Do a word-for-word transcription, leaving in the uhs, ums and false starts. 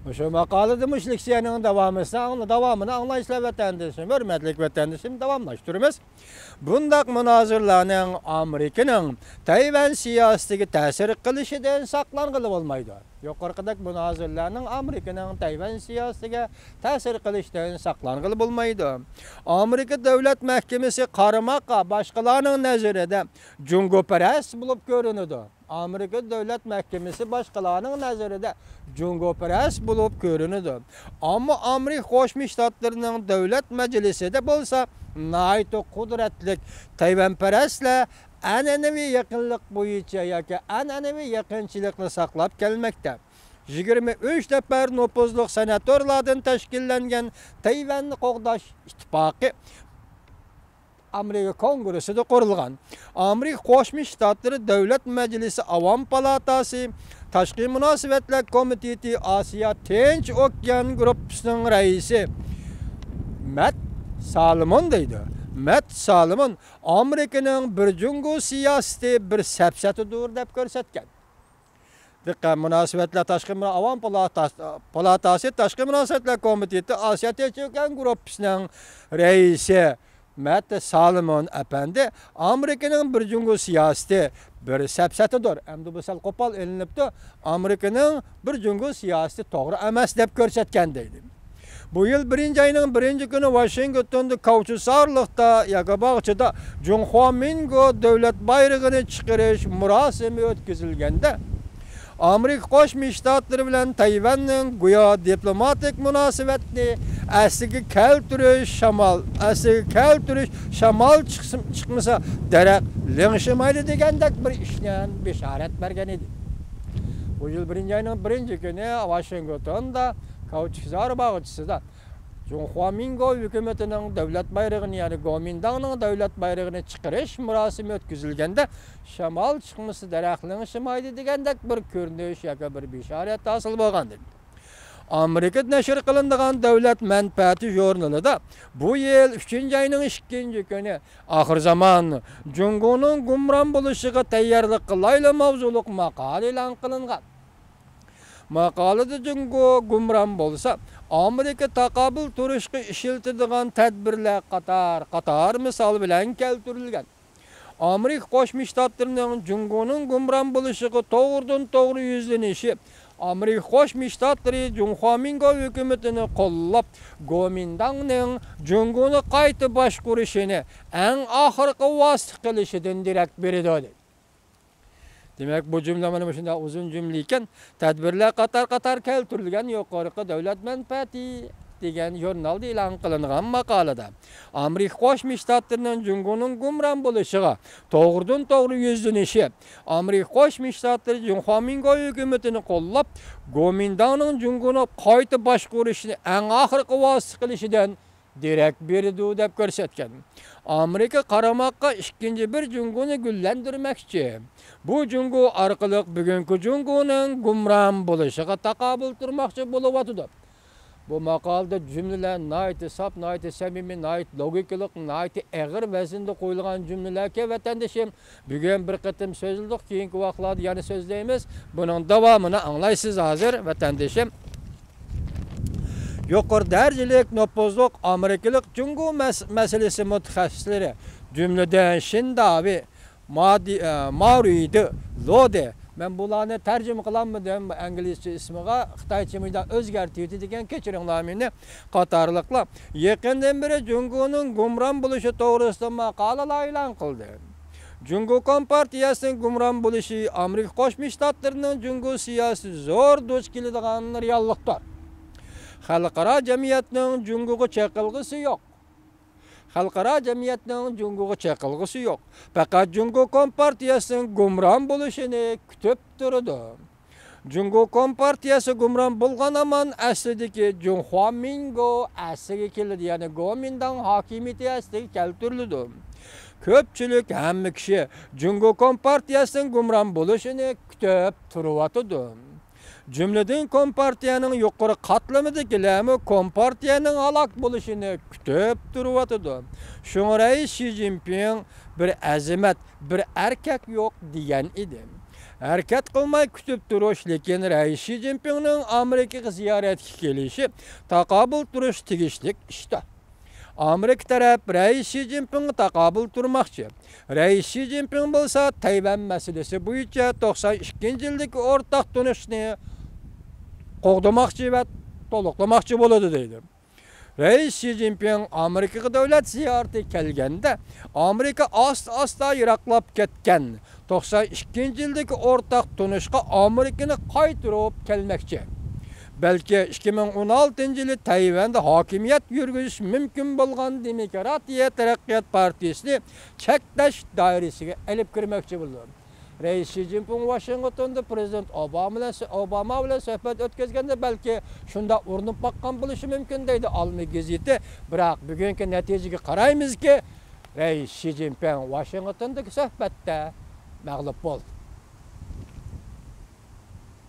مۇشۇ ماقالىدە مۇشۇ لېكسىيەنىڭ داۋامىسىنى ئاڭلا-، داۋامىنى ئاڭلايسىلەر، ۋەتەندىشىم، ھۆرمەتلىك ۋەتەندىشىم، داۋاملاشتۇرىمىز. بۇنداق مۇنازىرىلەرنىڭ ئامېرىكىنىڭ تەيۋەن سىياسىتىگە تەسىر قىلىشىدىن ساقلانغىلى بولمايدۇ. يۇقىرىقىدەك مۇنازىرىلەرنىڭ ئامېرىكىنىڭ تەيۋەن سىياسىتىگە تەسىر قىلىشتىن ساقلانغىلى بولمايدۇ. ئامېرىكا دۆلەت مەھكىمىسى قارىماققا باشقىلارنىڭ نەزىرىدە جۇڭگوپەرەس بولۇپ كۆرۈنىدۇ. ئامېرىكا دۆلەت مەھكىمىسى باشقىلارنىڭ نەزىرىدە جۇڭگوپەرەس بولۇپ كۆرۈنىدۇ. ئەمما ئامېرىكا قوشما شتاتلىرىنىڭ دۆلەت مەجلىسىدە بولسا ناھايىتى قۇدرەتلىك تەيۋەنپەرەسلەر ئەنئەنىۋى يېقىنلىق بويىچە ياكى ئەنئەنىۋى يېقىنچىلىقنى ساقلاپ كەلمەكتە. يىگىرمە ئۈچ نەپەر نوپۇزلۇق سېناتورلاردىن تەشكىللەنگەن تەيۋەننى قوغداش ئىتتىپاقى ئامېرىكا كونگرېسسىدا قۇرۇلغان. ئامېرىكا قوشما شتاتلىرى دۆلەت مەجلىسى ئاۋام پالاتاسى تاشقى مۇناسىۋەتلەر كومىتېتى ئاسىيا تىنچ ئوكيان گۇرۇپپىسىنىڭ رەئىسى مەت سالىمون دەيدۇ. مەت سالىمون ئامېرىكىنىڭ بىر جۇڭگو سىياسىتى بىر سەپسەتىدۇر دەپ كۆرسەتكەن. دىققەت، مۇناسىۋەتلەر تاشقى مۇنا-، ئاۋام پالاتا-، پالاتاسى تاشقى مۇناسىۋەتلەر كومىتېتى ئاسىيا تىنچ ئوكيان گۇرۇپپىسىنىڭ رەئىسى مەت سالىمون ئەپەندى ئامېرىكىنىڭ بىر جۇڭگو سىياسىتى بىر سەپسەتىدۇر. ئەمدى بۇ سەل قوپال ئېلىنىپتۇ. ئامېرىكىنىڭ بىر جۇڭگو سىياسىتى توغرا ئەمەس دەپ كۆرسەتكەن دەيدۇ. بۇ يىل بىرىنچى ئاينىڭ بىرىنچى كۈنى ۋاشىنگتوندا كاۋچۇسارلىقتا ياكى باغچىدا جۇڭخۇامىنگو دۆلەت بايرىغىنى چىقىرىش مۇراسىمى ئۆتكۈزۈلگەندە، ئامېرىكا قوشما شتاتلىرى بىلەن تەيۋەننىڭ گويا دىپلوماتىك مۇناسىۋەتنى ئەسلىگە كەلتۈرۈش شامال، ئەسلىگە كەلتۈرۈش شامال چىقسا، چىقمىسا دەرەخ لىڭشىمايدۇ دېگەندەك بىر ئىشنى بېشارەت بەرگەن ئىدى. بۇ يىل بىرىنچى ئاينىڭ بىرىنچى كۈنى ۋاشىنگتوندا كاۋچۇكزار باغچىسىدا جۇڭخۇامىنگو ھۆكۈمىتىنىڭ دۆلەت بايرىغىنى، يەنى گومىنداڭنىڭ دۆلەت بايرىغىنى چىقىرىش مۇراسىمى ئۆتكۈزۈلگەندە، شامال چىقمىسا دەرەخ لىڭشىمايدۇ دېگەندەك بىر كۆرۈنۈش ياكى بىر بېشارەت ھاسىل بولغانىدى. ئامېرىكىدا نەشر قىلىنىدىغان دۆلەت مەنپەئەتى ژۇرنىلىدا بۇ يىل ئۈچىنچى ئاينىڭ ئىككىنچى كۈنى «ئاخىر زامان، جۇڭگونىڭ گۇمران بولۇشىغا تەييارلىق قىلايلى» ماۋزۇلۇق ماقالە ئېلان قىلىنغان. ماقالىدە جۇڭگو گۇمران بولسا، ئامېرىكا تاقابىل تۇرۇشقا ئىشلىتىدىغان تەدبىرلەر قاتار-قاتار مىسال بىلەن كەلتۈرۈلگەن. ئامېرىكا قوشما شتاتلىرىنىڭ جۇڭگونىڭ گۇمران بولۇشىغا توغرىدىن توغرا يۈزلىنىشى، ئامېرىكا قوشما شتاتلىرى جۇڭخۇامىنگو ھۆكۈمىتىنى قوللاپ، گومىنداڭنىڭ جۇڭگونى قايتا باشقۇرۇشىنى ئەڭ ئاخىرقى ۋاسىتە قىلىشىدىن دېرەك بېرىدۇ، دېدى. دېمەك، بۇ جۈملە مانا مۇشۇنداق ئۇزۇن جۈملە ئىكەن، تەدبىرلەر قاتار-قاتار كەلتۈرۈلگەن يۇقىرىقى دۆلەت مەنپەئەتى دېگەن ژۇرنالدا ئېلان قىلىنغان ماقالىدە، ئامېرىكا قوشما شتاتلىرىنىڭ جۇڭگونىڭ گۇمران بولۇشىغا توغرىدىن توغرا يۈزلىنىشى، ئامېرىكا قوشما شتاتلىرى جۇڭخۇامىنگو ھۆكۈمىتىنى قوللاپ، گومىنداڭنىڭ جۇڭگونى قايتا باشقۇرۇشىنى ئەڭ ئاخىرقى ۋاسىتە قىلىشىدىن دېرەك بېرىدۇ دەپ كۆرسەتكەن. ئامېرىكا قارىماققا ئىككىنچى بىر جۇڭگونى گۈللەندۈرمەكچى. بۇ جۇڭگو ئارقىلىق بۈگۈنكى جۇڭگونىڭ گۇمران بولۇشىغا تاقابىل تۇرماقچى بولۇۋاتىدۇ. بۇ ماقالىدە جۈملىلەر ناھايىتى ساپ، ناھايىتى سەمىمىي، ناھايىتى لوگىكىلىق، ناھايىتى ئېغىر ۋەزىندە قويۇلغان جۈملىلەركەن، ۋەتەندىشىم. بۈگۈن بىر قېتىم سۆزلىدۇق، كېيىنكى ۋاقىتلاردا يەنە سۆزلەيمىز. بۇنىڭ داۋامىنى ئاڭلايسىز ھازىر، ۋەتەندىشىم. يۇقىرى دەرىجىلىك نوپۇزلۇق ئامېرىكىلىق جۇڭگو مەس-، مەسىلىسى مۇتەخەسسىسلىرى، جۈملىدىن شىن داۋى، مادى-، ئە، مارۇيدى، لودى، مەن بۇلارنى تەرجىمە قىلالمىدىم، ئىنگلىزچە ئىسمىغا خىتايچە مۇنداق ئۆزگەرتىۋېتىدىكەن، كەچۈرۈڭلار مېنى، قاتارلىقلار يېقىندىن بېرى جۇڭگونىڭ گۇمران بولۇشى توغرىسىدا ماقالىلەر ئېلان قىلدى. جۇڭگو كومپارتىيەسىنىڭ گۇمران بولۇشى ئامېرىكا قوشما شتاتلىرىنىڭ جۇڭگو سىياسىتى زور دۇچ كېلىدىغان رېئاللىقتۇر. خەلقئارا جەمئىيەتنىڭ جۇڭگوغا چېقىلغۇسى يوق. خەلقئارا جەمئىيەتنىڭ جۇڭگوغا چېقىلغۇسى يوق. پەقەت جۇڭگو كومپارتىيەسىنىڭ گۇمران بولۇشىنى كۈتۈپ تۇرىدۇ. جۇڭگو كومپارتىيەسى گۇمران بولغان ھامان ئەسلىدىكى جۇڭخۇامىنگو ئەسلىگە كېلىدۇ، يەنى گومىنداڭ ھاكىمىيىتى ئەسلىگە كەلتۈرۈلىدۇ. كۆپچىلىك، ھەممە كىشى جۇڭگو كومپارتىيەسىنىڭ گۇمران بولۇشىنى كۈتۈپ تۇرۇۋاتىدۇ. جۈملىدىن كومپارتىيەنىڭ يۇقىرى قاتلىمىدىكىلەرمۇ كومپارتىيەنىڭ ھالاك بولۇشىنى كۈتۈپ تۇرۇۋاتىدۇ. شۇڭا رەئىس شى جىنپىڭ «بىر ئەزىمەت، بىر ئەركەك يوق» دېگەن ئىدى. ھەرىكەت قىلماي كۈتۈپ تۇرۇش، لېكىن رەئىس شى جىنپىڭنىڭ ئامېرىكىغا زىيارەتكە كېلىشى تاقابىل تۇرۇش تېگىشلىك ئىشتا. ئامېرىكا تەرەپ رەئىس شى جىنپىڭغا تاقابىل تۇرماقچى. رەئىس شى جىنپىڭ بولسا تەيۋەن مەسىلىسى بويىچە توقسان ئىككىنچى يىلدىكى ئورتاق تونۇشنى قوغدىماقچى ۋە تولۇقلىماقچى بولىدۇ، دەيدۇ. رەئىس شى جىنپىڭ ئامېرىكىغا دۆلەت زىيارىتىگە كەلگەندە، ئامېرىكا ئاستا-ئاستا يىراقلاپ كەتكەن توقسان ئىككىنچى يىلدىكى ئورتاق تونۇشقا ئامېرىكىنى قايتۇرۇپ كەلمەكچى. بەلكى ئىككى مىڭ ئون ئالتىنچى يىلى تەيۋەندە ھاكىمىيەت يۈرگۈزۈش مۇمكىن بولغان دېموكراتىيە تەرەققىيات پارتىيىسىنى چەكلەش دائىرىسىگە ئېلىپ كىرمەكچى بولىدۇ. رەئىس شى جىنپىڭ ۋاشىنگتوندا پىرېزىدېنت ئوباما بىلەن، ئوباما بىلەن سۆھبەت ئۆتكۈزگەندە، بەلكى شۇنداق ئۇرۇنۇپ باققان بولۇشى مۇمكىن، دەيدۇ ئالما گېزىتى. بىراق بۈگۈنكى نەتىجىگە قارايمىزكى، رەئىس شى جىنپىڭ ۋاشىنگتوندىكى سۆھبەتتە مەغلۇپ بولدى.